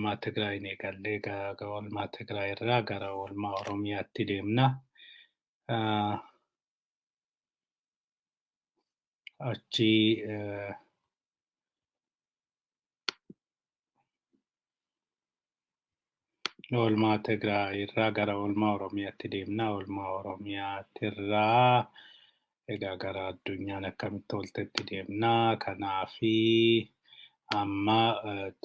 Oolmaa Tigraayin eegallee oolmaa Tigraay irraa gara oolmaa Oromiyaatti deemna. Achi oolmaa Tigraay irraa gara oolmaa Oromiyaatti deemna. Oolmaa Oromiyaatti irraa egaa gara addunyaan akkamitti ooltetti deemna. Kanaafi amma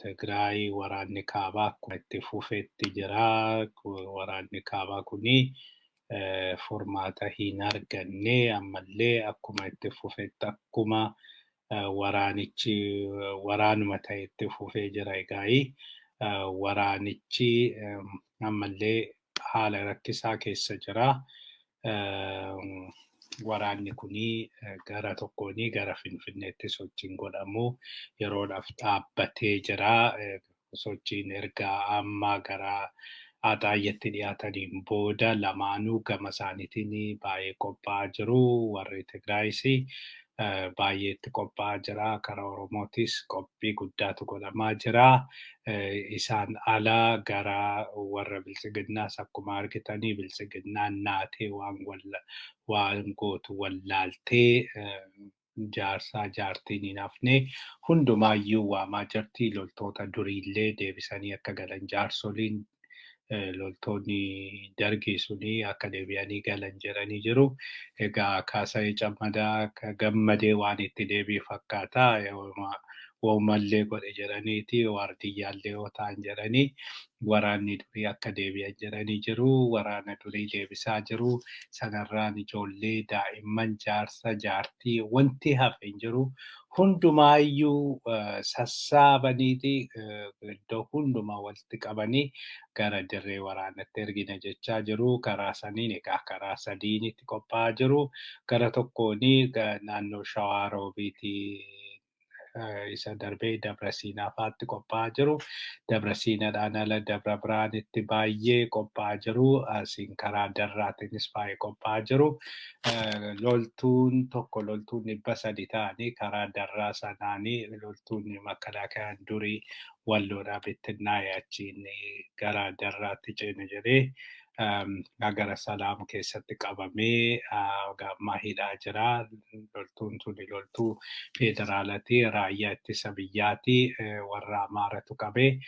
Tigraay waraanni kaabaa akkuma itti fufetti jira. Waraanni kaabaa kuni furmaata hin arganne, ammallee akkuma itti fufetti, akkuma waraanichi waraanuma ta'e itti fufee jira. Egaa waraanichi ammallee haala rakkisaa keessa jira. Waraanni kuni gara tokkoon gara Finfinneetti sochiin godhamu yeroodhaaf dhaabbatee jira. Sochiin erga amma gara Axaayyetti dhiyaataniin booda lamaanuu gama isaaniitiin baay'ee qophaa'aa jiru. Warri Tigraayis baay'ee itti qophaa'aa jira. Karaa Oromootis qophii guddaatu godhamaa jira. Isaan ala gara warra Biltsiginnaas akkuma argitanii Biltsiginnaan naatee waan gootu wallaaltee jaarsaa jaartiin hin hafne hundumaayyuu waamaa jirti. Loltoota duriillee deebisanii akka galan, jaarsoliin loltoonni Dargii suni akka deebi'anii galan jedhanii jiru. Egaa Kaasa'ee Cammadaa gammadee waan itti deebi'u fakkaata. Woomallee godhe jedhaniiti, waardiyyaallee yoo ta'an jedhanii, waraanni durii akka deebi'an jedhanii jiru. Waraana durii deebisaa jiru. Sanarraan ijoollee, daa'imman, jaarsa, jaartii wanti hafe hin jiru. Hundumaayyuu sassaabaniiti iddoo hundumaa walitti qabanii gara dirree waraanatti ergina jechaa jiru. Karaa saniin egaa karaa sadiin itti qophaa'aa jiru. Gara tokkoon naannoo Shawaa Roobiitii isa darbee Dabra Siinaa fa'aatti qophaa'aa jiru. Dabra Siinaadhaan ala Dabra Biraanitti baay'ee qophaa'aa jiru. Asiin karaa Darraatiinis baay'ee qophaa'aa jiru. Loltuun tokko, loltuun 300 ta'anii karaa Darraa sanaanii, loltuun makkalaakayaan durii Walloodhaa bittinnaa'e achiin gara Darraatti ceene jedhee gara Salaam keessatti qabamee ammaa hidhaa jira. Loltuun tuni loltuu federaalaati. Raayyaa ittisa biyyaati. Warra Amaaratu qabee,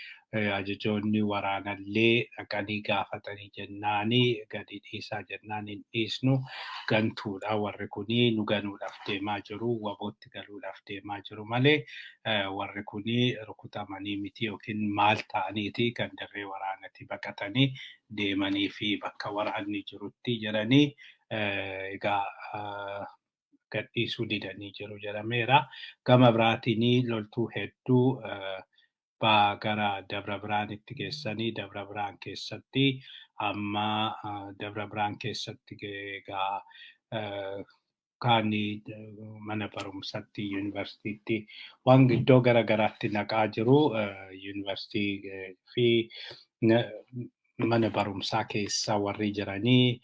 ajajoonni waraanallee dhaqanii gaafatanii jennaani, gadi dhiisaa jennaan, hin dhiisnu, gantuudha warri kuni, nu ganuudhaaf deemaa jiru, wabootti galuudhaaf deemaa jiru malee warri kuni rukutamanii miti yookiin maal ta'aniiti kan dirree waraanatti baqatanii deemanii fi bakka waraanni jirutti jedhanii egaa gadhiisuu didanii jiru jedhameera. Gama biraatiin loltuu hedduu gara Dabra Biraanitti geessanii, Dabra Biraan keessatti amma Dabra Biraan keessatti egaa kaan mana barumsatti, yuunivarsiitiitti, waan iddoo gara garaatti naqaa jiru. Yuunivarsiitii fi mana barumsaa keessa warri jiranii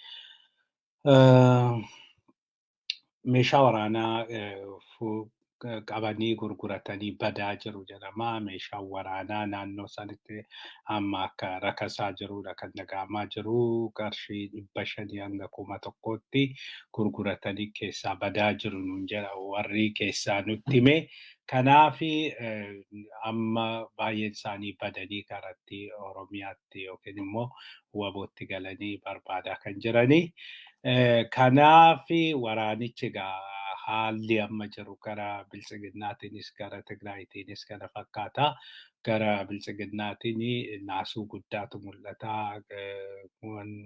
meeshaa waraanaa qabanii gurguratanii badaa jiru jedhama. Meeshaan waraanaa naannoo sanitti amma akka rakasaa jirudha kan dhaga'amaa jiru. Qarshii 500 hanga 1000tti gurguratanii keessaa badaa jiru nuun jedha warri keessaa nutti hime. Kanaaf amma baay'een isaanii badanii karatti Oromiyaatti yookiin immoo wabootti galanii barbaadaa kan jiranii. Kanaaf waraanichi egaa haalli amma jiru gara Biltsiginnaatiinis gara Tigraayitiinis kana fakkaata. Gara Biltsiginnaatiin naasuu guddaatu mul'ata.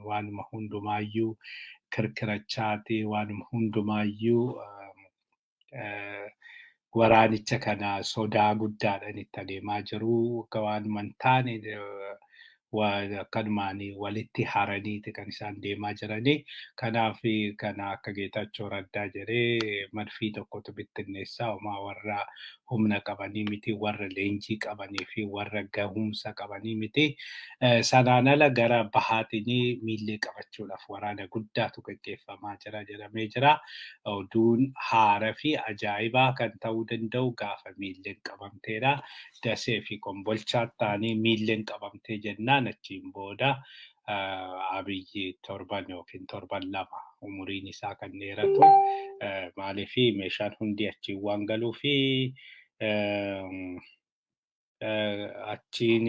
Waanuma hundumaayyuu kirkirachaati, waanuma hundumaayyuu waraanicha kana sodaa guddaadhaan itti adeemaa jiru. Akka waanuma hin taane Akkanumaan walitti haraniiti kan isaan deemaa jiranii. Kanaaf kana akka Geetaachoo Raddaa jedhee, madfii tokkotu bittinneessaa, homaa warra humna qabanii miti, warra leenjii qabanii fi warra gahumsa qabanii miti. Sanaan ala gara bahaatiin miillee qabachuudhaaf waraana guddaatu gaggeeffamaa jira jedhamee jira. Oduun haaraa fi ajaa'ibaa kan ta'uu danda'u gaafa miilleen qabamteedha. Dasee fi Kombolchaa ta'anii miilleen qabamtee jennaan, achiin booda Abiyyi torban yookiin torban 2 umuriin isaa kan dheeratu. Maaliif? Meeshaan hundi achiin waan galuu fi achiin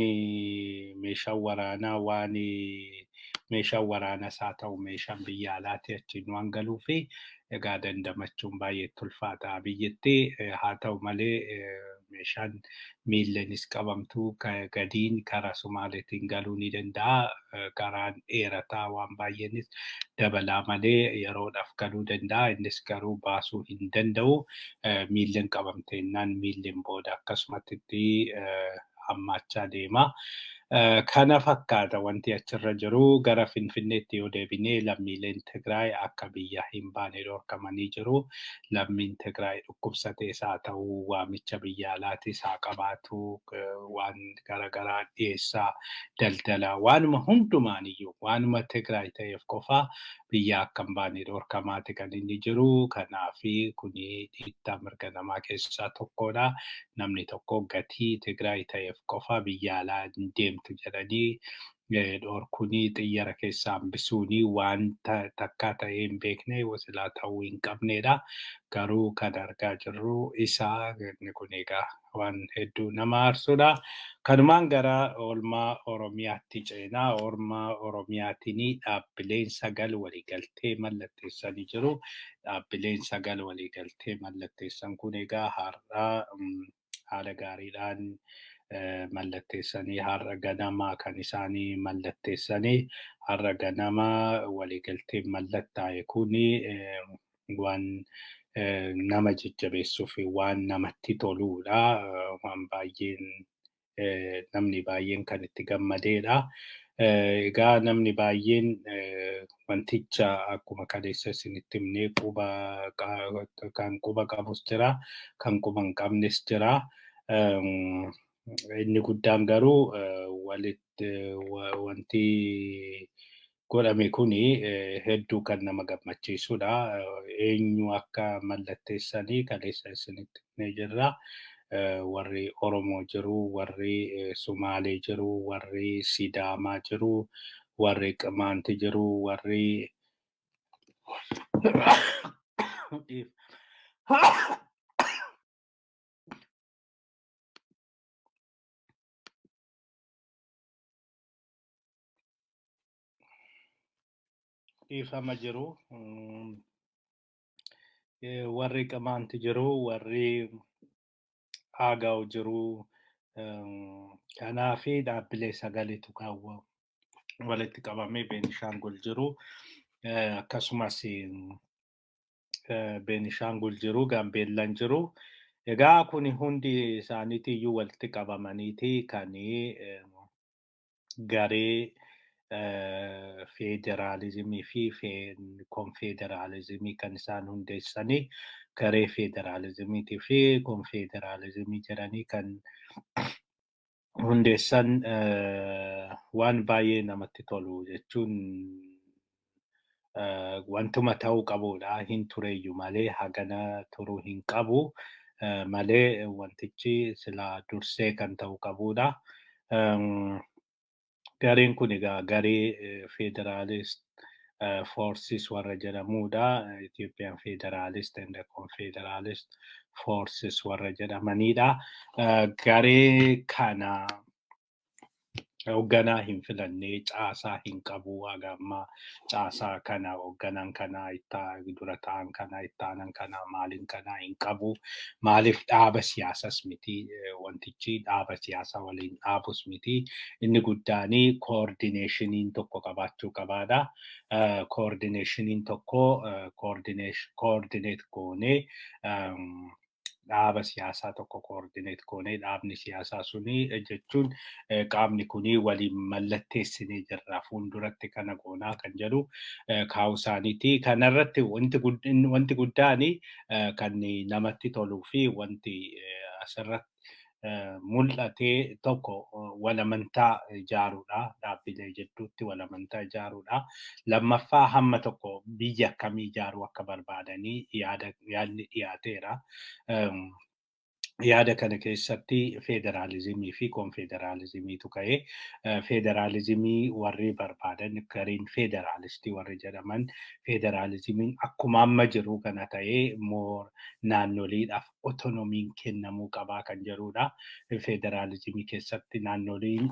meeshaan waraanaa, waan meeshaan waraanaas haa ta'u meeshaan biyya alaati achiin waan galuu fi egaa dandamachuun baay'ee ulfaata Abiyyitti. Haa ta'u malee, meeshaan miilleenis qabamtuu gadiin karaa Sumaaleetiin galuu ni danda'a. Karaan dheerataa waan baay'eenis dabalaa malee yeroodhaaf galuu danda'a. Innis garuu baasuu hin danda'u. Miilleen qabamteennaan miilleen booda akkasumatti itti hammaachaa deema. Kana fakkaata wanti achirra jiru. Gara Finfinneetti yoo deebinee, lammiileen Tigraay akka biyya hin baane dhorkamanii jiru. Lammiin Tigraay dhukkubsatees haa ta'u, waamicha biyya alaatis haa qabaatu, waan garaagaraa dhiyeessaa daldalaa, waanuma hundumaaniyyuu waanuma Tigraay ta'eef qofa biyya akka hin baane dhorkamaati kan inni jiru. Kanaafi kuni dhiittaa mirga namaa keessaa tokkodha. Namni tokko gatii Tigraay ta'eef qofa biyya alaa hin deemtu jedhanii dhorkuunii, xiyyaara keessaa hambisuunii waan takkaa ta'ee hin beekne, silaa ta'uu hin qabnedha. Garuu kan argaa jirru isaa, inni kun egaa waan hedduu nama aarsudha. Kanumaan gara oolmaa Oromiyaatti ceenaa. Oolmaa Oromiyaatiin dhaabbileen sagal waliigaltee mallatteessanii jiru. Dhaabbileen sagal waliigaltee mallatteessan kun egaa har'a haala gaariidhaan mallatteessanii, har'a ganama kan isaanii mallatteessanii. Har'a ganama waliigalteen mallattaa'e kuni waan nama jajjabeessuu fi waan namatti toludha. Waan baay'een namni baay'een kan itti gammadeedha. Egaa namni baay'een wanticha akkuma kaleessa isinitti himnee quba kan quba qabus jira, kan quba hin qabnes jira. Inni guddaan garuu walitti wanti godhame kuni hedduu kan nama gammachiisudha. Eenyu akka mallatteessanii kaleessa isinitti himnee jirra. Warri Oromoo jiru, warri Sumaalee jiru, warri Sidaamaa jiru, warri Qimaanti jiru, warri dhiifama jiru. Warri Qimaanti jiru, warri Agaw jiru. Kanaafi dhaabbilee sagalitu kan walitti qabamee Beenishaangul jiru. Akkasumas Beenishaangul jiru, Gaambeellaan jiru. Egaa kuni hundi isaaniitiyyuu walitti qabamaniiti kan garee federaalizimii fi konfederaalizimii kan isaan hundeessanii, garee federaalizimiitii fi konfederaalizimii jedhanii kan hundeessan. Waan baay'ee namatti tolu jechuun wantuma ta'uu qabudha. Hin tureyyuu malee hagana turuu hin qabu malee wantichi silaa dursee kan ta'uu qabudha. Gareen kun egaa garee Federalist Forces warra jedhamudha. Ethiopian Federalist and Confederalist Forces warra jedhamanidha. Garee kana hoogganaa hin filannee, caasaa hin qabu haga ammaa. Caasaa kana, hoogganaan kana, itti dura ta'an kana, itti aanan kana, maaliin kana hin qabu. Maaliif? Dhaaba siyaasas miti wantichi, dhaaba siyaasaa waliin dhaabus miti. Inni guddaanii coordinationiin tokko qabaachuu qabaadha. Coordinationiin tokko coordinate goonee Dhaaba siyaasaa tokko coordinate goonee, dhaabni siyaasaa suni jechuun qaamni kuni waliin mallatteessinee jirra, fuulduratti kana goonaa kan jedhu kaa'u isaaniiti. Kanarratti wanti guddaan kan namatti toluu fi wanti asirratti mul'atee tokko walamantaa ijaaruudha. Dhaabbilee jidduutti walamantaa ijaaruudha. Lammaffaa, hamma tokko biyya akkamii ijaaruu akka barbaadanii yaadni dhiyaateera. Yaada kana keessatti federaalizimii fi konfederaalizimiitu ka'ee, federaalizimii warri barbaadan, gariin federaalistii warri jedhaman, federaalizimiin akkuma amma jiru kana ta'ee more naannoliidhaaf autonomyn kennamuu qabaa kan jedhudha. Federaalizimii keessatti naannoliin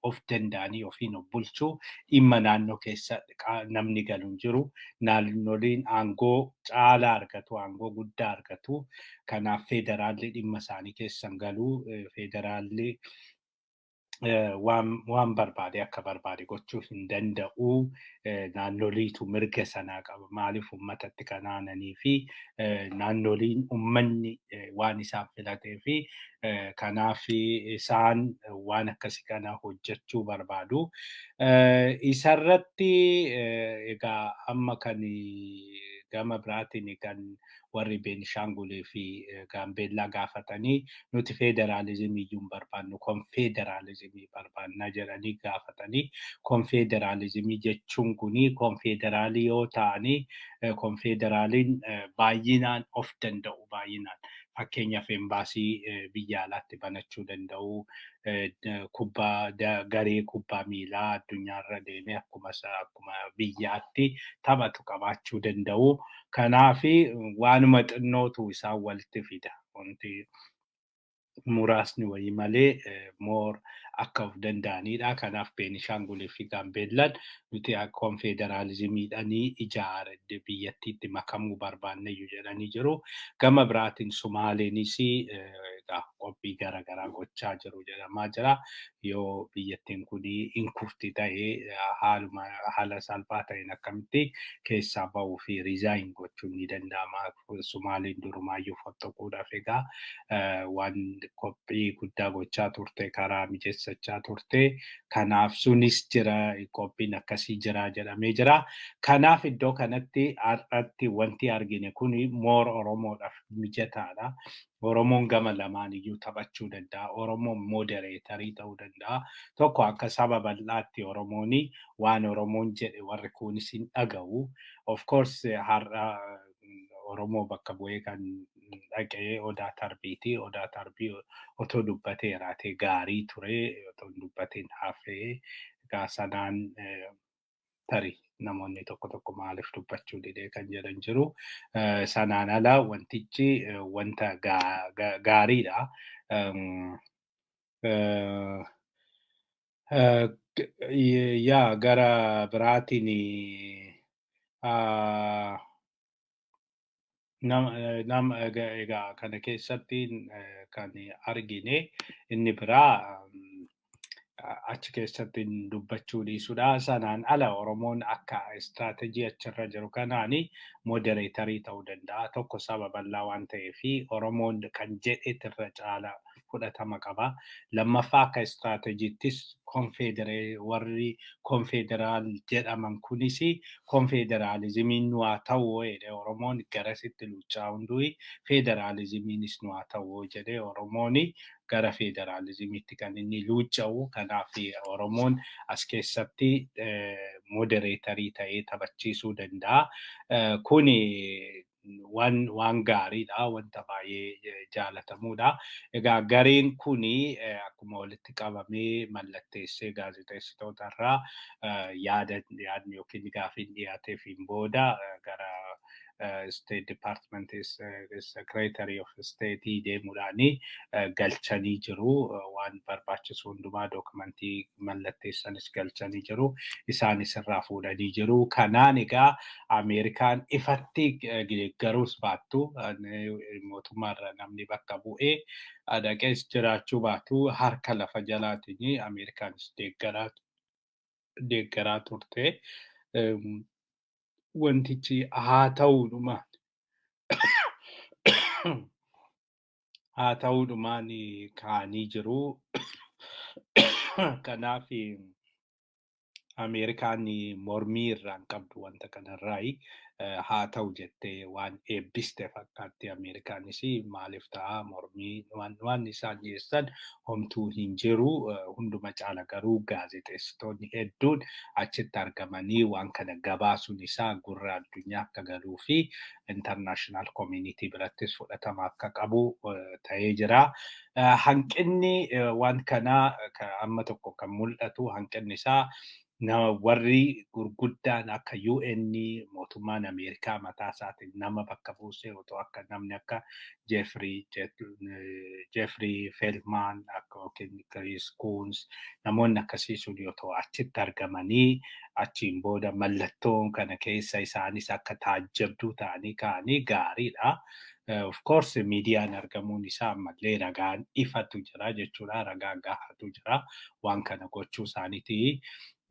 of danda'anii ofiin of bulchuu, dhimma naannoo keessa namni galu hin jiru. Naannoliin aangoo caalaa argatu, aangoo guddaa argatu. Kanaaf federaalli dhimma isaanii keessan galuu, federaalli waan barbaade akka barbaade gochuu hin danda'u. Naannoliitu mirga sanaa qaba. Maaliif uummatatti kanaananii fi naannoliin uummanni waan isaan filatee fi kanaaf isaan waan akkasii kana hojjechuu barbaadu. Isarratti egaa amma kan gama biraatiin kan warri Beenishaangulii fi Gaambeellaa gaafatanii, nuti federaalizimii iyyuu hin barbaannu, konfederaalizimii barbaannaa jedhanii gaafatanii. Konfederaalizimii jechuun kuni konfederaalii yoo ta'anii, konfederaaliin baay'inaan of danda'u, baay'inaan fakkeenyaaf embaasii biyya alaatti banachuu danda'u, kubbaa, garee kubbaa miilaa addunyaarra deemee akkuma biyyaatti taphatu qabaachuu danda'u. Kanaaf waanuma xinnootu isaan walitti fida. Wanti muraasni wayii malee more akka of danda'anidha. Kanaaf Beenishaangulii fi Gaambeellaan nuti konfederaalizimiidhaanii ijaare biyyattiitti makamuu barbaanneyyuu jedhanii jiru. Gama biraatiin Sumaaleenis qophii garaagaraa gochaa jiru jedhamaa jira. Yoo biyyattiin kun hin kufti ta'ee, haaluma haala salphaa ta'een akkamitti keessaa bahuu fi resign gochuun ni danda'ama. Sumaaliin durumaayyuu fottoquudhaaf egaa waan qophii guddaa gochaa turte, karaa mijeessachaa turte. Kanaaf sunis jira, qophiin akkasii jira jedhamee jira. Kanaaf iddoo kanatti har'atti wanti argine kun more Oromoodhaaf mijataadha. Oromoon gama lamaan iyyuu taphachuu danda'a. Oromoon moderatorii ta'uu danda'a. Tokko, akka saba bal'aatti Oromoon waan Oromoon jedhe warri kunis hin dhaga'u. Of course, har'a Oromoo bakka bu'ee kan dhaqee Odaa Tarbiiti. Odaa Tarbii otoo dubbatee jiraatee gaarii ture. Otoo hin dubbatiin hafee, egaa sanaan tarii namoonni tokko tokko maaliif dubbachuu didee kan jedhan jiru. Sanaan ala wantichi wanta gaariidha. Yaa, gara biraatiin nama egaa kana keessatti kan argine inni biraa achi keessatti dubbachuu dhiisudha. Sanaan ala Oromoon akka istiraatejii achirra jiru kanaani moderatorii ta'uu danda'a. Tokko, saba bal'aa waan ta'eef Oromoon kan jedheet irra caala fudhatama qaba. Lammaffaa, akka istiraatejiittis warri confederal jedhaman kunis konfederaalizimiin nu haa ta'u jedhe Oromoon garasitti luuccaa hunduu, federaalizimiinis nu haa ta'u jedhe Oromoon gara federaalizimiitti kan inni luucca'u. Kanaaf Oromoon as keessatti moderatorii ta'ee taphachiisuu danda'a. Kuni waan gaariidha, wanta baay'ee jaalatamuudha. Egaa gareen kuni akkuma walitti qabamee mallatteessee gaazexeessitoota irraa yaada yaadni yookiin gaafiin dhiyaateefiin booda gara State Department, Secretary of State deemuudhaani galchanii jiru. Waan barbaachisu hundumaa dookumentii mallatteessanis galchanii jiru. Isaanis irraa fuudhanii jiru. Kanaan egaa Ameerikaan ifatti deeggaruus baattu, mootummaarra namni bakka bu'ee dhaqees jiraachuu baatu, harka lafa jalaatiin Ameerikaanis deeggaraa turte. Wantichi haa ta'uudhuma. Haa ta'uudhumaan kaa'anii jiru. Kanaaf Ameerikaan mormii irraa hin qabdu wanta kanarraayi. Haa ta'u jettee waan eebbiste fakkaatti. Ameerikaanis maaliif ta'a mormii waan isaan dhiyeessan homtuu hin jiru. Hunduma caala garuu gaazexeessitoonni hedduun achitti argamanii waan kana gabaasuun isaa gurra addunyaa akka galuu fi international community birattis fudhatama akka qabu ta'ee jira. Hanqinni waan kanaa amma tokko kan mul'atu, hanqinni isaa nama warri gurguddaan akka UN, mootummaan Ameerikaa mataa isaatiin nama bakka buusee otoo akka namni akka Jeffrey Feltman akka yookiin Chris Coons, namoonni akkasii sun otoo achitti argamanii, achiin booda mallattoon kana keessa isaanis akka taajjabduu ta'anii ka'anii gaariidha. Of course, miidiyaan argamuun isaa ammallee ragaan ifatu jira jechuudha. Ragaa gahaatu jira waan kana gochuu isaaniiti.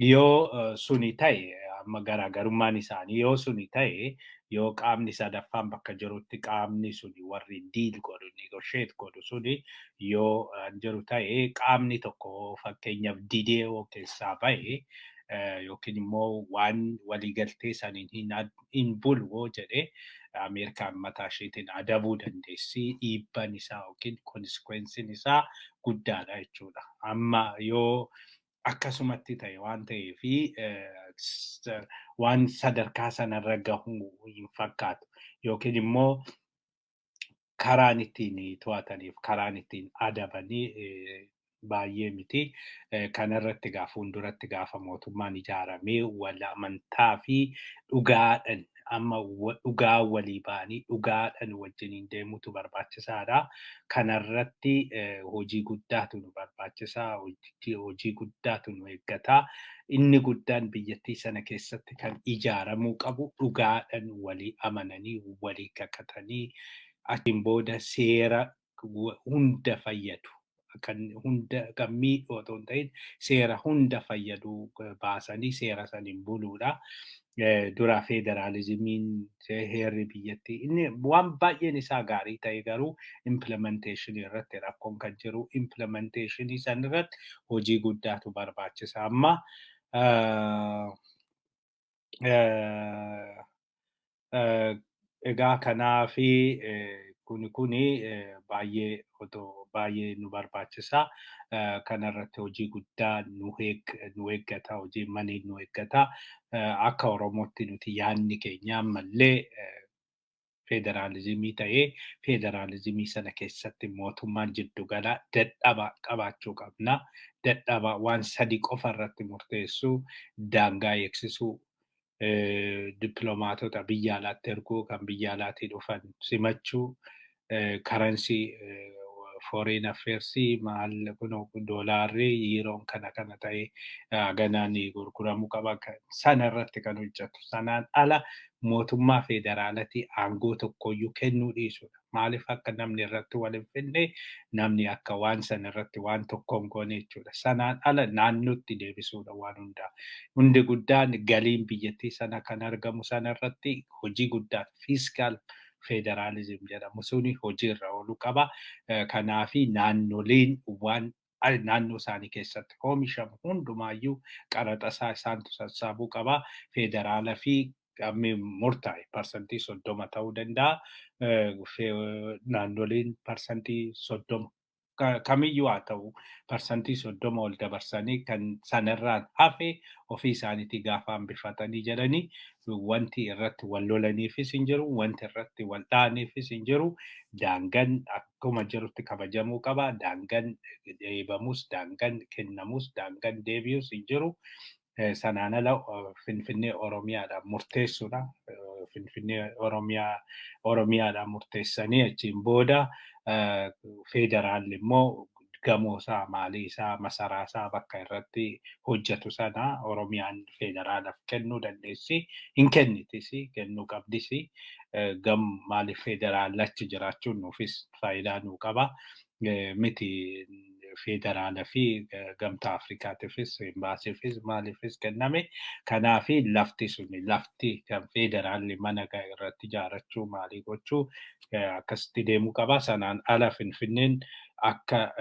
Yoo suni ta'e, amma garaagarummaan isaanii yoo suni ta'e, yoo qaamni sadaffaan bakka jirutti qaamni suni warri deal godhu, negotiate godhu suni yoo jiru ta'e, qaamni tokko fakkeenyaaf didee yoo keessaa ba'e yookiin immoo waan waliigaltee saniin hin bulu yoo jedhe, Ameerikaan mataa isheetiin adabuu dandeessi. Dhiibban isaa yookiin consequenceiin isaa guddaadha jechuudha. Amma yoo akkasumatti ta'e waan ta'eefi waan sadarkaa sanarra gahuu hin fakkaatu yookiin immoo karaan ittiin to'ataniif karaan ittiin adabanii baay'ee miti. Kanarratti gaafa fuulduratti gaafa mootummaan ijaaramee wal amantaa fi dhugaadhaan, amma dhugaa walii ba'anii dhugaadhaan wajjiniin deemutu barbaachisaadha. Kanarratti hojii guddaatu nu barbaachisaa, hojii guddaatu nu eeggata. Inni guddaan biyyattii sana keessatti kan ijaaramuu qabu dhugaadhaan walii amananii, walii kakatanii, achiin booda seera hunda fayyadu, kan hunda kan miidhu otoo hin ta'in, seera hunda fayyadu baasanii seera saniin buluudha. Dura federaalizimiin, heerri biyyattii inni waan baay'een isaa gaarii ta'e, garuu implementation irratti rakkoon kan jiru, implementation san irratti hojii guddaatu barbaachisa. Amma egaa kanaafi kuni baay'ee otoo baay'ee nu barbaachisa. Kanarratti hojii guddaa nu eeggata, hojii manii nu eeggata. Akka Oromootti nuti yaadni keenya ammallee federaalizimii ta'ee, federaalizimii sana keessatti mootummaan jiddugalaa dadhabaa qabaachuu qabna. Dadhabaa waan sadi qofa irratti murteessuu: daangaa eegsisuu, dippiloomaatota biyya alaatti erguu, kan biyya alaatii dhufan simachuu, currency, foreign affairs, maal kun doolaarri, yiiroon kana kana ta'ee ganaan gurguramuu qaba. Sana irratti kan hojjetu. Sanaan ala mootummaa federaalatii aangoo tokkoyyuu kennuu dhiisudha. Maaliif akka namni irratti wal hin finne, namni akka waan sana irratti waan tokko hin goone jechuudha. Sanaan ala naannootti deebisuudha waan hundaa. Hundi guddaan galiin biyyattii sana kan argamu sana irratti hojii guddaa fiscal federalism jedhamu suni hojiirra ooluu qaba. Kanaafi naannoleen waan naannoo isaanii keessatti oomishamu hundumaayyuu qaraxa isaa isaantu sassaabuu qaba. Federaala fi qaamni murtaa'e 30% ta'uu danda'a. Naannoleen 30% kamiyyuu haa ta'u, 30% ol dabarsanii kan sanarraan hafe ofii isaaniitii gaafa hambifatanii jedhanii, wanti irratti wal lolaniifis hin jiru, wanti irratti wal dha'aniifis hin jiru. Daangaan akkuma jirutti kabajamuu qaba. Daangaan eebamus, daangaan kennamus, daangaan deebi'us hin jiru. Sanaan ala Finfinnee Oromiyaadhaan murteessuudha. Finfinnee Oromiyaadhaan murteessanii, achiin booda federaalli immoo gamoo isaa, maalii isaa, masaraa isaa bakka irratti hojjetu sana Oromiyaan federaalaaf kennuu dandeessi. Hin kennitis, kennuu qabdis. Gam maaliif federaalli achi jiraachuun nuufis faayidaa nuu qaba. Miti Federaala fi Gamtaa Afrikaatiifis, embaasiifis, maaliifis kenname. Kanaafi lafti suni lafti kan federaalli mana irratti ijaarrachuu, maalii gochuu, akkasitti deemuu qaba. Sanaan ala Finfinneen akka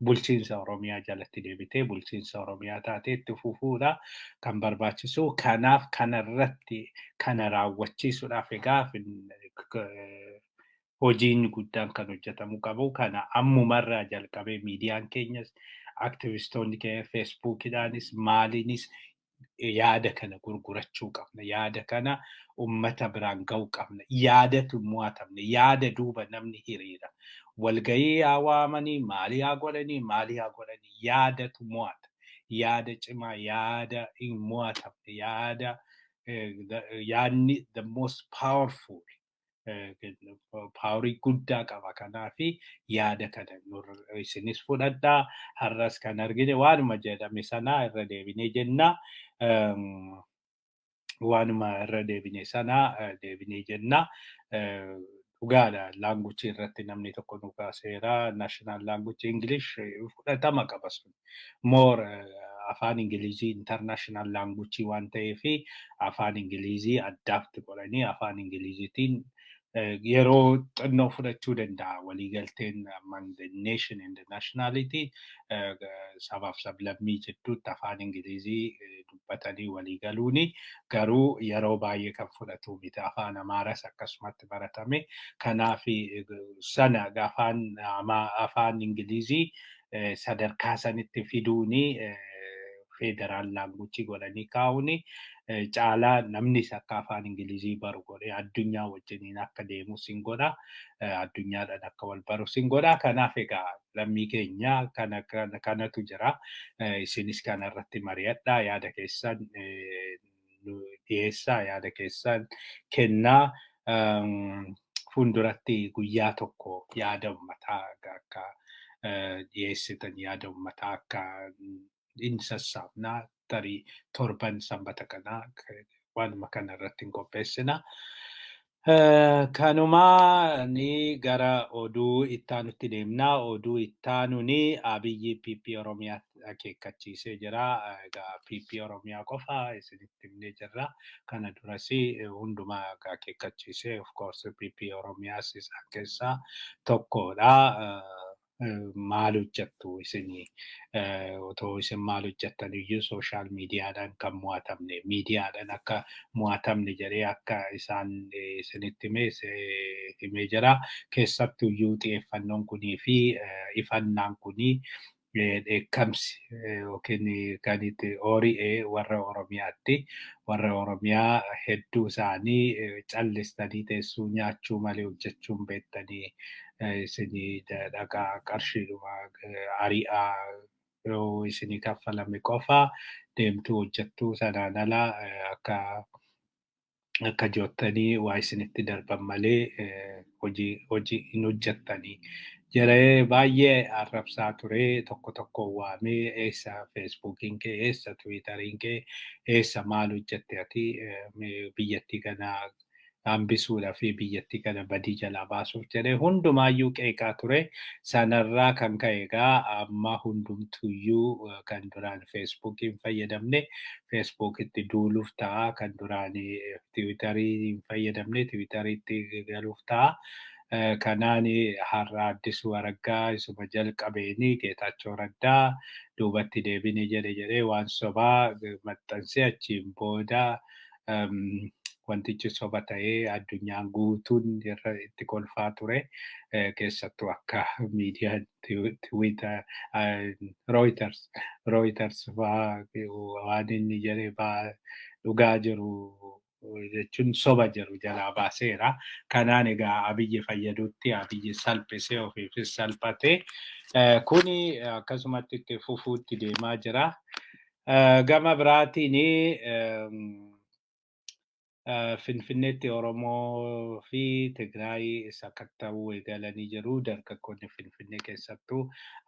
bulchiinsa Oromiyaa jalatti deebitee bulchiinsa Oromiyaa taatee itti fufuudha kan barbaachisu. Kanaaf kanarratti kana raawwachiisuudhaaf egaa hojiin guddaan kan hojjetamuu qabu. Kana ammumarraa jalqabee miidiyaan keenyas, aktivistoonni keenya Feesbuukidhaanis maaliinis yaada kana gurgurachuu qabna. Yaada kana ummata biraan ga'uu qabna. Yaadatu mo'atamne, yaada duuba namni hiriira. Walgahii haa waamanii, maalii haa godhanii, maalii haa godhanii, yaadatu mo'ata. Yaada cimaa, yaada hin mo'atamne, yaada yaadni the most powerful, powerii guddaa qaba. Kanaafi yaada kana isinis fudhadhaa. Har'as kan argine waanuma jedhame sanaa irra deebinee jenna. Waanuma irra deebine sanaa deebinee jenna. Dhugaadha, languageii irratti namni tokko nu kaaseera. National language English fudhatama qaba sun. More afaan Ingilizii international languageii waan ta'eef, afaan Ingilizii adapt godhanii afaan Ingiliziitiin yeroo xinnoo fudhachuu danda'a. Waliigalteen among the nation and the nationality, sabaaf sablammii jidduutti afaan Ingilizii dubbatanii waliigaluuni garuu yeroo baay'ee kan fudhatu miti. Afaan Amaaras akkasumatti baratame. Kanaaf sana afaan Ingilizii sadarkaa sanitti fiduuni, federal languageii godhanii kaa'uuni caalaa namnis akka afaan Ingilizii baru godhee addunyaa wajjiniin akka deemu sin godha. Addunyaadhaan akka wal baru sin godha. Kanaaf egaa lammii keenya kana kanatu jira. Isinis kana irratti mari'adhaa, yaada keessan dhiyeessaa, yaada keessan kennaa. Fuulduratti guyyaa tokko yaada uummataa akka dhiyeessitan, yaada uummataa akka hin sassaabnaa, tarii torban sanbata kanaa waanuma kana irratti hin qopheessina. Kanumaa ni gara oduu ittaanutti deemnaa. Oduu ittaanuuni Abiyyi PP Oromiyaa akeekkachiisee jira. Egaa PP Oromiyaa qofa isinitti himnee jirra. Kana duras hundumaa akeekkachiisee, of course PP Oromiyaas isaan keessaa tokkodha. Maal hojjettu isinii? Otoo isin maal hojjettan iyyuu social mediadhaan kan mo'atamne, miidiyaadhaan akka mo'atamne jedhee akka isaan isinitti himee jira. Keessattuu iyyuu xiyyeeffannoon kunii fi ifannaan kunii, dheekkamsi yookiin kan itti ori'e warra Oromiyaatti. Warra Oromiyaa hedduu isaanii callistanii teessuu nyaachuu malee hojjechuu hin beektanii, isinii dhaqaa qarshiidhuma ari'aa yoo isinii kaffalame qofa deemtuu hojjettuu, sanaan ala akka joottanii waa isinitti darban malee hojii hin hojjettanii jedhee baay'ee arrabsaa ture. Tokko tokko waamee, eessa Feesbuukiin kee, eessa Tiwiitariin kee, eessa, maal hojjette ati biyyattii kana hambisuudhaa fi biyyattii kana badii jalaa baasuuf jedhee hundumaayyuu qeeqaa ture. Sanarraa kan ka'e egaa amma hundumtuyyuu kan duraan Feesbuukii hin fayyadamne Feesbuukitti duuluuf ta'a. Kan duraan Tiwiitarii hin fayyadamne Tiwiitariitti galuuf ta'a. Kanaan har'a Addisuu Araggaa isuma jalqabeeni Geetaachoo Raddaa duubatti deebine jedhe waan sobaa maxxansee, achiin booda wantichi soba ta'ee addunyaan guutuun irra itti kolfaa ture. Keessattuu akka miidiyaan Tiwiitar Reuters fa'aa waan inni jedhe dhugaa jiru jechuun soba jiru jalaa baaseera. Kanaan egaa Abiyyi fayyadutti Abiyyi salphisee ofiifis salphate. Kuni akkasumatti itti fufuutti deemaa jira. Gama biraatiin Finfinneetti Oromoo fi Tigraay sakatta'uu eegalanii jiru. Dargaggoonni Finfinnee keessattuu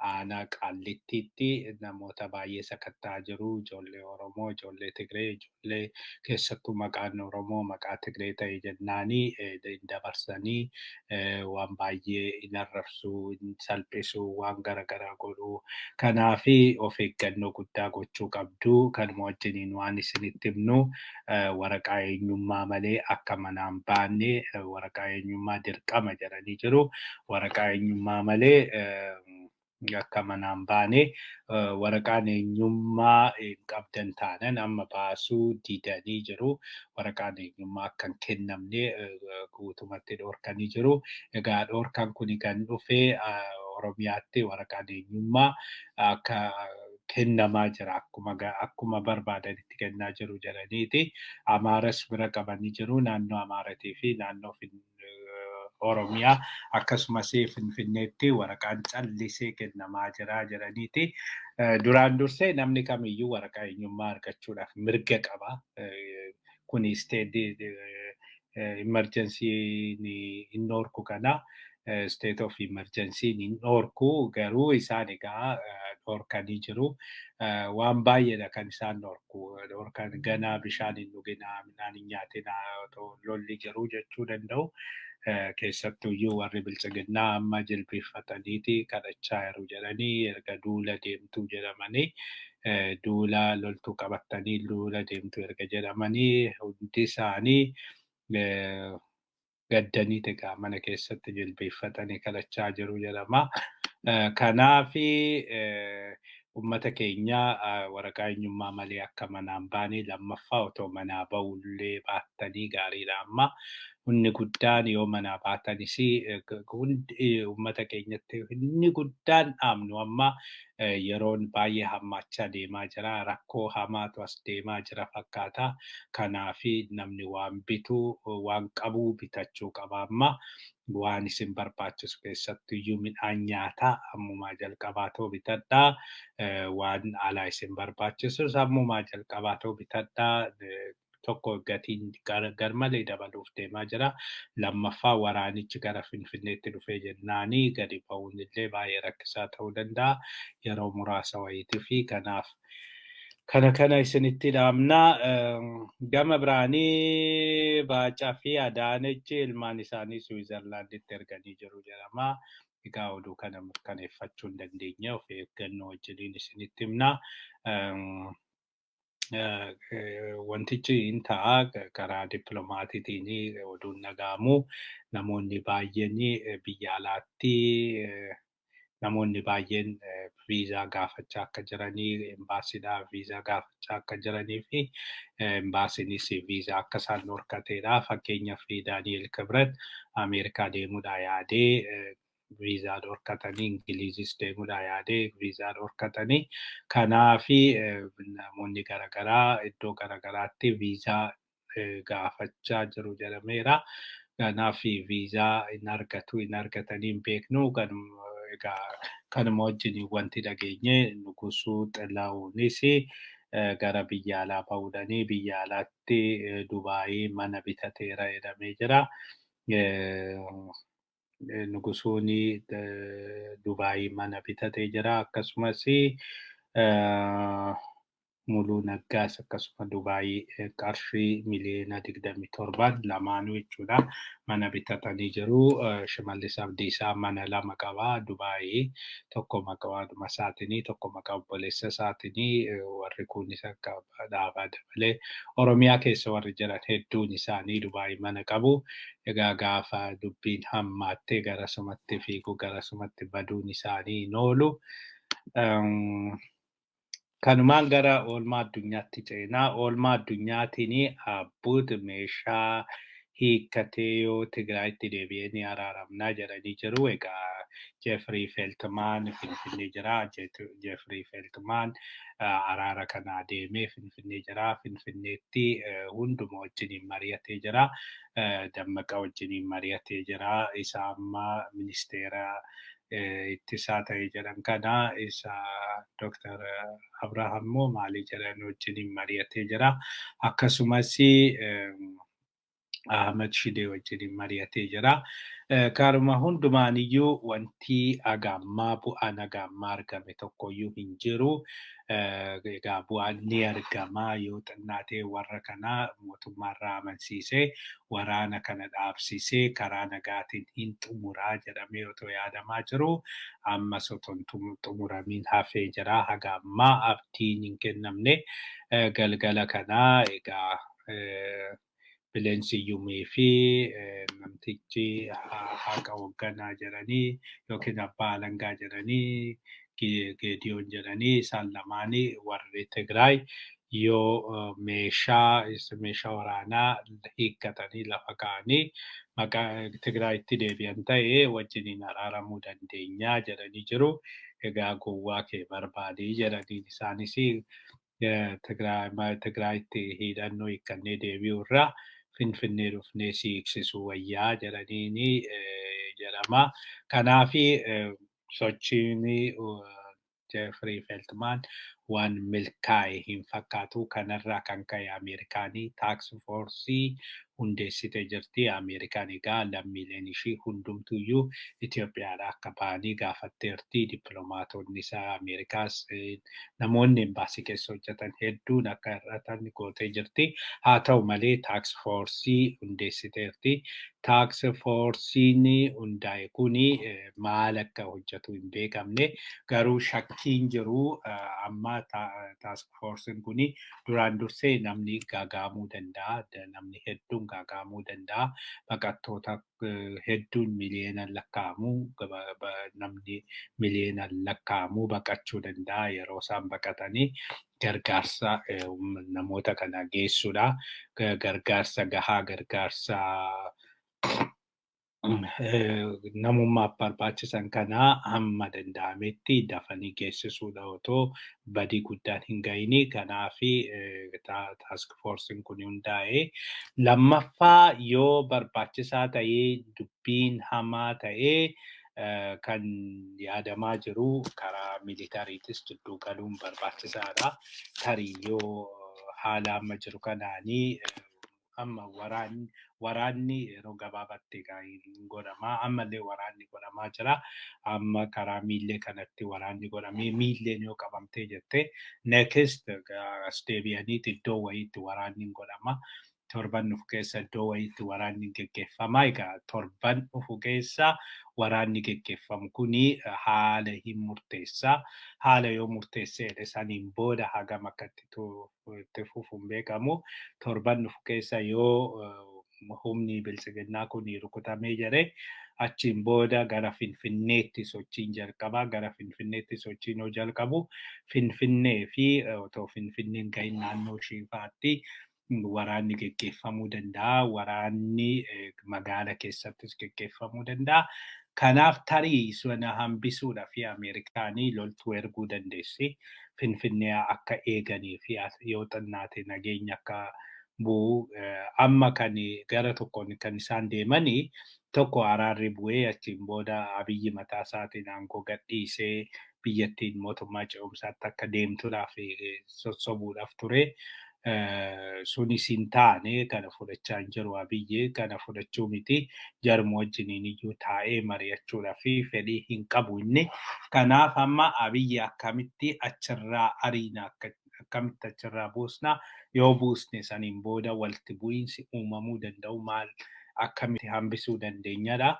aanaa Qaallittiitti namoota baay'ee sakatta'aa jiru. Ijoollee Oromoo, ijoollee Tigree, ijoollee keessattuu maqaan Oromoo maqaa Tigree ta'e jennaanii hin dabarsanii, waan baay'ee hin arrabsuu, hin salphisuu, waan garaagaraa godhuu. Kanaafi of eeggannoo guddaa gochuu qabdu. Kanuma wajjiniin waan isinitti himnu, waraqaa eenyummaa malee akka manaan baanne, waraqaa eenyummaa dirqama jedhanii jiru. Waraqaa eenyummaa malee akka manaan baane, waraqaan eenyummaa hin qabdan taanan amma baasuu didanii jiru. Waraqaan eenyummaa akka hin kennamne guutumatti dhorkanii jiru. Egaa dhorkaan kun kan dhufe Oromiyaatti waraqaan eenyummaa akka kennamaa jira, akkuma barbaadanitti kennaa jiru jedhaniiti. Amaaras bira qabanii jiru, naannoo Amaaratii fi naannoo Oromiyaa, akkasumas Finfinneetti waraqaan callisee kennamaa jira jedhaniiti. Duraan dursee namni kamiyyuu waraqaa eenyummaa argachuudhaaf mirga qaba. Kuni state emergency hin dhorku kana. State of emergency hin dhorku, garuu isaan egaa dhorkanii jiru. Waan baay'eedha kan isaan dhorku. Dhorkan ganaa bishaan hin dhuginaa, midhaan hin nyaatinaa otoo lolli jiru jechuu danda'u. Keessattuyyuu warri bilchiginnaa amma jilbeeffataniiti kadhachaa jiru jedhanii, erga duula deemtuu jedhamanii, duula loltuu qabatanii duula deemtuu erga jedhamanii, hundi isaanii gaddanii egaa mana keessatti jilbeeffatanii kadhachaa jiru jedhama. Kanaafi uummata keenya waraqaa eenyummaa malee akka manaan baane, lammaffaa otoo manaa ba'ullee baattanii gaariidha amma. Humni guddaan yoo manaa baatanis, uummata keenyatti inni guddaan dhaamnu amma yeroon baay'ee hammaachaa deemaa jira. Rakkoo hamaatu as deemaa jira fakkaata. Kanaafi namni waan bitu, waan qabu bitachuu qaba amma. Waan isin barbaachisu keessattuyyuu midhaan nyaataa ammumaa jalqabaatoo bitadhaa. Waan alaa isin barbaachisus ammumaa jalqabaatoo bitadhaa. Tokko gatiin garmalee dabaluuf deemaa jira. Lammaffaa waraanichi gara Finfinneetti dhufee jennaanii gadi ba'uun illee baay'ee rakkisaa ta'uu danda'a. Yeroo muraasa wayiitii fi kanaaf kana isinitti dhaamna. Gama biraanii Baacaa fi Adaanechi ilmaan isaanii Siwiizerlaanditti erganii jiru jedhama. Egaa oduu kana mirkaneeffachuu hin dandeenye, of eeggannoo wajjiniin isinitti himna. Wantichi hin ta'a, karaa dippiloomaatiitiin oduun dhaga'amu namoonni baay'een biyya alaatti, namoonni baay'een viizaa gaafachaa akka jiranii, embaasiidhaa viizaa gaafachaa akka jiranii fi embaasiinis viizaa akka isaan dhorkateedha. Fakkeenyaaf Daani'el Kibret Ameerikaa deemuudhaa yaadee viizaa dhorkatanii, Ingilizis deemuudhaa yaadee viizaa dhorkatanii, kanaafi namoonni garaagaraa iddoo garaagaraatti viizaa gaafachaa jiru jedhameera. Kanaaf viizaa hin argatu hin argatanii hin beeknu. Egaa kanuma wajjin wanti dhageenye, Nugusuu Xilahuunis gara biyya alaa bahuudhaanii biyya alaatti Dubaayii mana bitateera jedhamee jira. Nugusuun Dubaayii mana bitatee jira. Akkasumas Muluu Naggaas akkasuma Dubaayii qarshii miliyoona 27 lamaanuu jechuudha mana bitatanii jiru. Shimallis Abdiisaa mana lama qaba Dubaayii, tokko maqaa waadhuma isaatinii, tokko maqaa obboleessa isaatinii. Warri kunis akka dhaabaa dabalee Oromiyaa keessa warri jiran hedduun isaanii Dubaayii mana qabu. Egaa gaafa dubbiin hammaattee garasumatti fiigu, garasumatti baduun isaanii hin oolu. Kanumaan gara oolmaa addunyaatti ceenaa. Oolmaa addunyaatiin abbuut meeshaa hiikkatee yoo Tigraayitti deebi'ee ni araaramnaa jedhanii jiru. Egaa Jeffrey Feltman Finfinnee jira. Jeffrey Feltman araara kana deemee Finfinnee jira. Finfinneetti hunduma wajjiniin mari'atee jira. Dammaqa wajjiniin mari'atee jira. Isa amma ministeera ittisaa ta'e jedhan kana, isa Dr. Abrahaam moo maalii jedhan wajjiniin mari'atee jira. Akkasumas Ahmad Shidee wajjin mari'atee jira. Karuma hundumaaniyyuu wanti agaammaa bu'aan agaammaa argame tokkoyyuu hin jiru. Egaa bu'aan ni argama yoo xinnaatee warra kanaa mootummaarraa amansiisee waraana kana dhaabsisee karaa nagaatiin hin xumuraa jedhamee otoo yaadamaa jiru ammas otoo hin xumuramiin hafee jira. Haga ammaa abdiin hin kennamne. Galgala kanaa egaa Bileensiyumii fi namtichi haqa hoogganaa jedhanii yookiin abbaa alangaa jedhanii, Geediyoon jedhanii, isaan lamaanii warri Tigraay yoo meeshaa waraanaa hiikkatanii lafa kaa'anii maqaa Tigraayitti deebi'an ta'e wajjiniin araaramuu dandeenya jedhanii jiru. Egaa gowwaa kee barbaadii jedhaniin isaanis Tigraayitti hidhannoo hiikkannee deebi'uu irraa Finfinnee dhufnee si hiiksisuu wayyaa jedhaniini jedhama. Kanaafi sochiin Jeffrey Feltman waan milkaa'e hin fakkaatu. Kanarraa kan ka'e Ameerikaanii task force hundeessitee jirti. Ameerikaan egaa lammiileen ishii hundumtuyyuu Itoophiyaadha akka ba'anii gaafatteerti. Dippiloomaatonni isaa Ameerikaas namoonni embaasii keessa hojjetan hedduun akka hir'atan gootee jirti. Haa ta'u malee task force hundeessiteerti. Task forceiin hundaa'e kuni maal akka hojjetu hin beekamne, garuu shakkiin jiru amma task forceiin kuni duraan dursee namni gaagaamuu danda'a. Namni hedduun gaagaamuu danda'a. Baqattoota hedduun miliyoonaan lakkaa'amu, namni miliyoonaan lakkaa'amu baqachuu danda'a. Yeroo isaan baqatanii gargaarsa namoota kana geessuudha. Gargaarsa gahaa, gargaarsa namummaaf barbaachisan kana hamma danda'ametti dafanii geessisuudha otoo badii guddaan hin gahini. Kanaafi task forceiin kun hundaa'e. Lammaffaa, yoo barbaachisaa ta'ee dubbiin hamaa ta'ee kan yaadamaa jiru karaa militarytis gidduu galuun barbaachisaadha. Tarii yoo haala amma jiru kanaanii amma waraanni yeroo gabaabaatti hin godhamaa. Ammallee waraanni godhamaa jira. Amma karaa miillee kanatti waraanni godhamee miilleen yoo qabamtee jette, next as deebi'aniiti iddoo wayiitti waraanni hin godhama. Torban dhufu keessa iddoo wayiitti waraanni geggeeffama. Egaa torban dhufu keessa waraanni geggeeffamu kuni haala hin murteessaa. Haala yoo murteessee saniin booda hagam akka itti fufu hin beekamu. Torban dhufu keessa yoo humni biltsiginnaa kun rukutamee jedhe, achiin booda gara Finfinneetti sochiin jalqaba. Gara Finfinneetti sochiin yoo jalqabu, Finfinnee fi otoo Finfinneen gahin naannoo ishiifaatti waraanni geggeeffamuu danda'a. Waraanni magaala keessattis geggeeffamuu danda'a. Kanaaf tarii sana hambisuudhaaf Ameerikaanii loltuu erguu dandeessi. Finfinnee akka eeganii fi yoo xinnaate nageenya akka bu'u. Amma kan gara tokkoon kan isaan deemanii tokko araarri bu'ee achiin booda Abiyyi mataa isaatiin aangoo gadhiisee biyyattiin mootummaa ce'umsaatti akka deemtuudhaaf sossobuudhaaf ture. Sunis hin taane. Kana fudhachaa hin jiru Abiyyi. Kana fudhachuu miti, jarmu wajjiniin iyyuu taa'ee mari'achuudhaaf fedhii hin qabu inni. Kanaaf amma Abiyyi akkamitti achirraa ariina, akkamitti achirraa buusna, yoo buusne saniin booda walitti bu'iinsi uumamuu danda'u maal, akkamitti hambisuu dandeenyadha.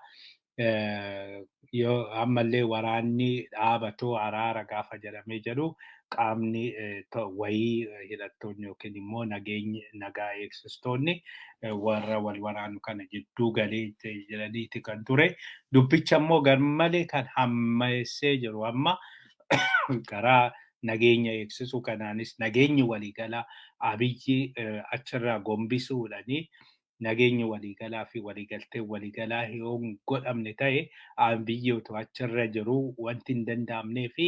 Yoo ammallee waraanni dhaabatoo araara gaafa jedhamee jedhu, qaamni wayii, hidhattoonni yookiin immoo nageenyi nagaa eegsistoonni warra wal waraanu kana jidduu galee jedhaniiti kan ture. Dubbicha immoo garmalee kan hammeessee jiru amma karaa nageenya eegsisuu kanaanis nageenyi waliigalaa Abiyyi achirraa gombisuudhani nageenyi waliigalaa fi waliigaltee waliigalaa yoo hin godhamne ta'e, Abiyyi otoo achirra jiru wanti hin danda'amnee fi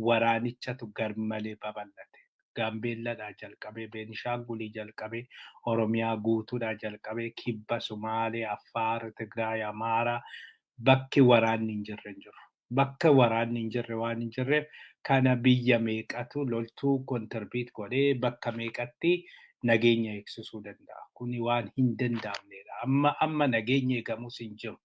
waraanichatu garmalee babal'ate. Gaambeelladhaa jalqabee, Beenishaangulii jalqabee, Oromiyaa guutuudhaa jalqabee, Kibba, Sumaalee, Affaar, Tigraay, Amaaraa, bakki waraanni hin jirre hin jiru. Bakka waraanni hin jirre waan hin jirreef, kana biyya meeqatu loltuu contribute godhee bakka meeqatti nageenya eegsisuu danda'a? Kuni waan hin danda'amnedha. jedha. Amma nageenya eegamus hin jiru.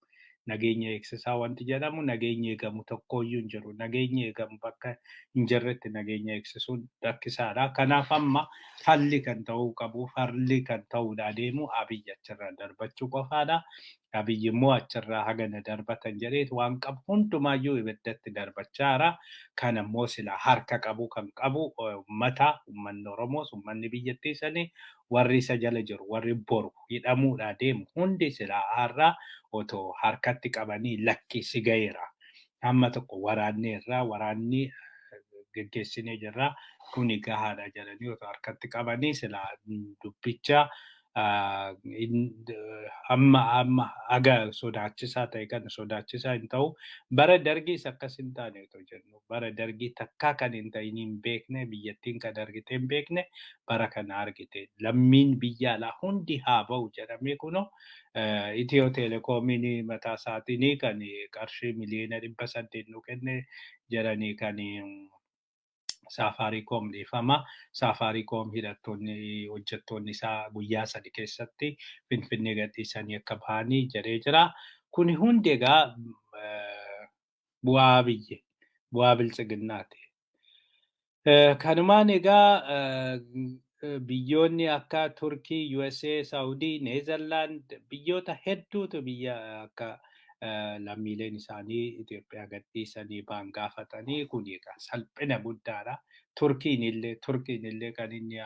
Nageenya eegsisaa wanti jedhamu, nageenya eegamu tokkooyyuu hin jiru. Nageenya eegamu bakka hin jirretti nageenya eegsisuun rakkisaadha. Kanaaf amma falli kan ta'uu qabu, falli kan ta'uudha adeemu, Abiyyi achirraa darbachuu qofaadha. Abiyyi immoo achirraa hagana darbatan jedheet waan qabu hundumaayyuu ibiddatti darbachaa jira. Kan ammoo sila harka qabu kan qabu uummata, uummanni Oromoos, uummanni biyyattii sanii, warri isa jala jiru, warri boru hidhamuudhaa deemu hundi silaa har'a otoo harkatti qabanii, "Lakki, si gaheera. Hamma tokko waraanneerra, waraanni geggeessinee jirra. Kuni gahaadha," jedhanii otoo harkatti qabanii silaa dubbicha amma aga sodaachisaa ta'e kana sodaachisaa hin ta'u. Bara Dargiis akkas hin taane otoo jennu, bara Dargii takkaa kan hin ta'in hin beekne, biyyattiin kan argite hin beekne bara kana argite. Lammiin biyya alaa hundi haa ba'u jedhamee, kunoo Itiyoo Teelekoomiin mataa isaatiin kan qarshii 800,000,000 nu kenne jedhanii, kan Saafaariikoom, dhiifama. Saafaariikoom hidhattoonni hojjettoonni isaa guyyaa 3 keessatti Finfinnee gadhiisanii akka bahanii jedhee jira. Kuni hundi egaa bu'aa biyye, bu'aa Biltsiginnaati. Kanumaan egaa biyyoonni akka Turkii, USA, Saawudii, Neezerlaand, biyyoota hedduutu biyya akka lammiileen isaanii Itoophiyaa gadhiisanii ba'an gaafatanii, kun egaa salphina guddaadha. Turkiin illee kan inni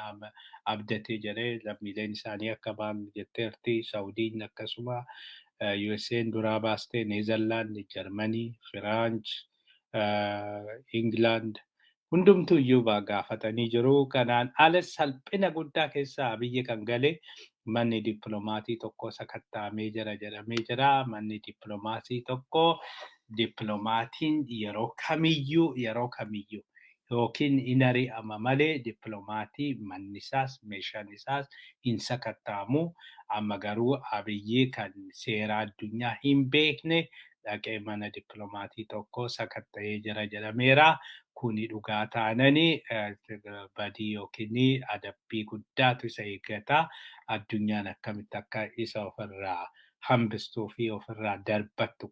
abdatee jedhee lammiileen isaanii akka ba'an jetteerti. Saawudiin akkasuma, USA'n duraa baastee, Neezerlaand, Jarmanii, Firaanch, Ingilaand hundumtuu iyyuu gaafatanii jiru. Kanaan ala salphina guddaa keessaa biyyi kan gale, manni dippiloomaasii tokko sakatta'amee jira jedhamee jira. Manni dippiloomaasii tokko, dippiloomatiin yeroo kamiyyuu yookiin hin ari'ama malee dippiloomatii manni isaas meeshaan isaas hin sakatta'amu. Amma garuu Abiyyi kan seera addunyaa hin beekne dhaqee mana dippiloomatii tokko sakatta'ee jira jedhameera. Kuni dhugaa taananii badii yookiin adabbii guddaatu isa eeggata. Addunyaan akkamitti akka isa ofirraa hambistuu fi ofirraa darbattu